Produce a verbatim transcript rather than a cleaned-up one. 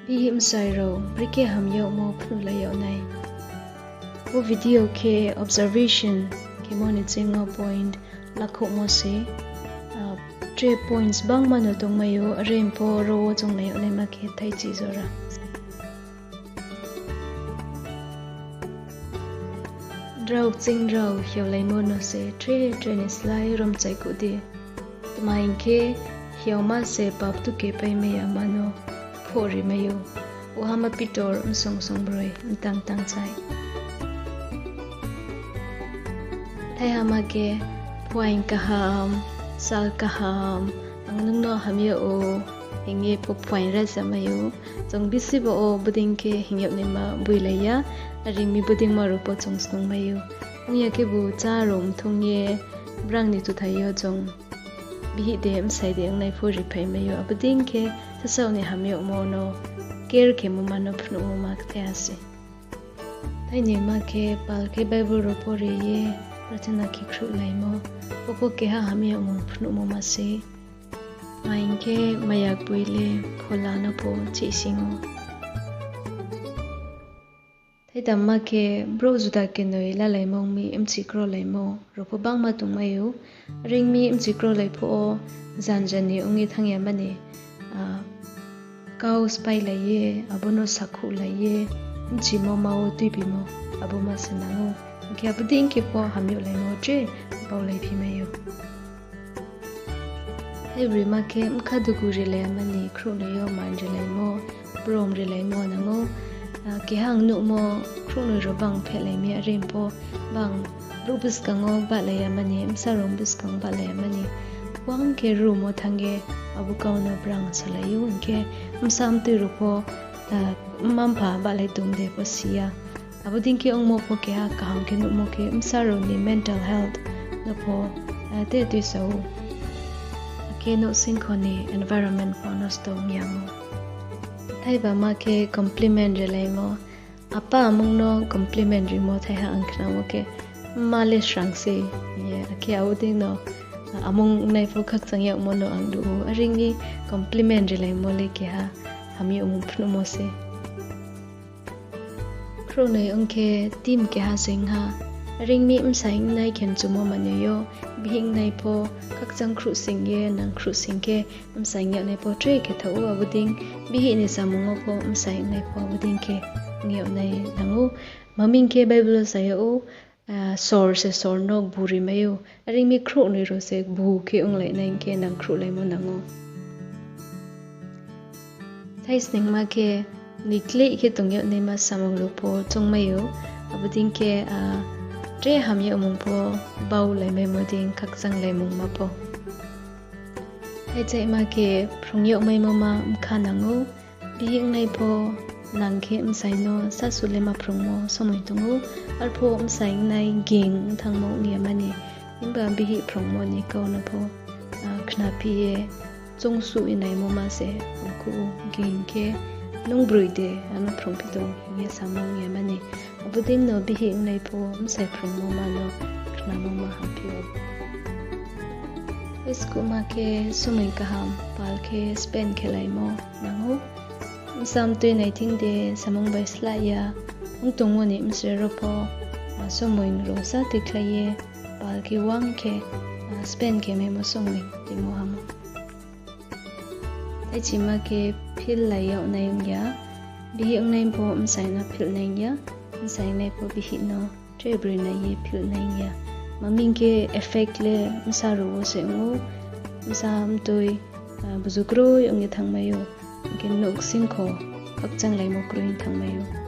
Bihih bsai rao brekhe ham yagmo phnuhlai yag nai. Bo video khe observation khemo ni ching yo point lakhouhmo se. Tre points bangma no tongmai ou, are pho ro wo chung nai yag naima khe thaichi jora. Drao kching rao hiaolaimo no se tre tre ni slái romchaikuh di. Tma hing khe, hiaoma se pap tuke paimai yama no phoh rimai ou. Uha ma Pitor bsong songbroi mtang tangchai. Thaiha ma khe, phuaing kaham, sal kaham, ang nung no ham yag ou, hing ye pho phuaing raja mai ou. Chung bisi bo wo bodei khe hing yag naima boilai ya, are ong mi bodei ma rao pho chung snung mai ou. Ong ya khebu chá rao mthung ye, brang ni tuthai yo chung bihih de bsai de ongnai pho riphai mai ou. Abo dei khe sasaoh ni ham yagmo no care khemo ma no phnuhmo ma kthai ha se. Thaini ma khe pal khe Bible rao pore ye prarthana khe khruhlaimo, bo pho keha ham yagmung phnuhmo ma se. Tma hing khe, maya kboi le phola no pho chihsing ou. Thaitam ma khe, brouh juda kenoi lalaimo ong mi bchi krolaimo rao pho bangma tongmai ou. Are ong mi bchi krolai phuh wo janja ni ong ye thanng ya mani, kau spáilai ye, abo no sakhouhlai ye, bchimo ma wo tuibimo, abo ma se nang ou. Hing khe abo dei khe pho ham yaglaimo tre baulaiphi mai ou. Thaibroi ma khe, bkha dugu rilai mani khrouhnoi yo man rilaimo, brom rilaimo nang ou. Keha ang nuhmo, khrouhnoi rao bang phehlai mi, are pho bang brouh buskang wo bahlai ya mani, bsa rao buskang wo bahlai ya mani, uang khe room wo thanng ye abo kau no brang salai ou. Hing khe bsa mtoi rao pho, mma-mpha bahlai tong de pho si ya. Abo dei khe ongmo pho keha kaham khe nuhmo khe bsa rao ni mental health no pho te tuisa ou. Akhe nouhsingkho ni environment pho nosto ong ya ou. Thaiba ma khe compliment rilaimo. Apa amung no compliment rimo thaiha ang khnamo khe, mma le srang se, hing ye, akhe abo dei no, amung nai pho khakchang yagmo no ang nuh ou, are ong mi compliment rilaimo le keha ham yagmung phnuhmo se. Khrouhnoi ong khe team keha se ong ha, are ong mi bsai ongnai khe mchumo manoi yo, bihih ongnai pho khakchang khruhsing ye nang khruhsing khe, bsai ong yagnai pho tre khe thaoh ou, abo dei bihih ni samung wo pho bsai ongnai pho abo dei khe ong yagnai nang ou. Maming khe Bible wo sa yag ou, sor se sor no gbu rimai ou, are ong mi khrouhnoi rao se gbu khe onglai nai hing khe nang khruhlaimo nang ou. Thaisningma khe, nikleih khe tong yagnaima samung rao pho choungmai ou, abo dei khe, tre ham yagmung pho baulaimaimo dei khakchanglaimungma pho. Thaichaihma khe, phrung yagmaimo ma bkha nang ou, bihih ongnai pho nang khe bsai no sasu le ma phrungmo somoi tong ou, arphuh bsai ongnai ging thanngmo ong ya mani, himba bihih phrungmo ni kau no pho khnaphi ye, choungsuh ye naimo ma se ongkhu ou, ging khe nung broi de ano phrungphi tong hing ye samo ong ya mani. Abo dei no bihih ongnai pho bsai phrungmo ma no khnamo ma hamphi ou. Skuhma khe somoi kaham pal khe spend khelaimo nang ou. Bsa mtoi nai thing de samung bai slah ya ong tongmo ni bsre rao pho, somoi rao sa tuikhlai ye pal khe uang khe, spend khe maimo somoi timo hamo. Thaichima khe phil lai yag nai ong ya, bihih ongnai pho bsai no phil nai ong ya, bsai ongnai pho bihih no tre broi nai ye phil nai ong ya. Maming khe effect le bsa rao wo se ong ou, bsa mtoi, buzu kroi ong ye thanngmai ou, hing khe nouhsingkho khakchanglaimo kroi ong thanngmai ou.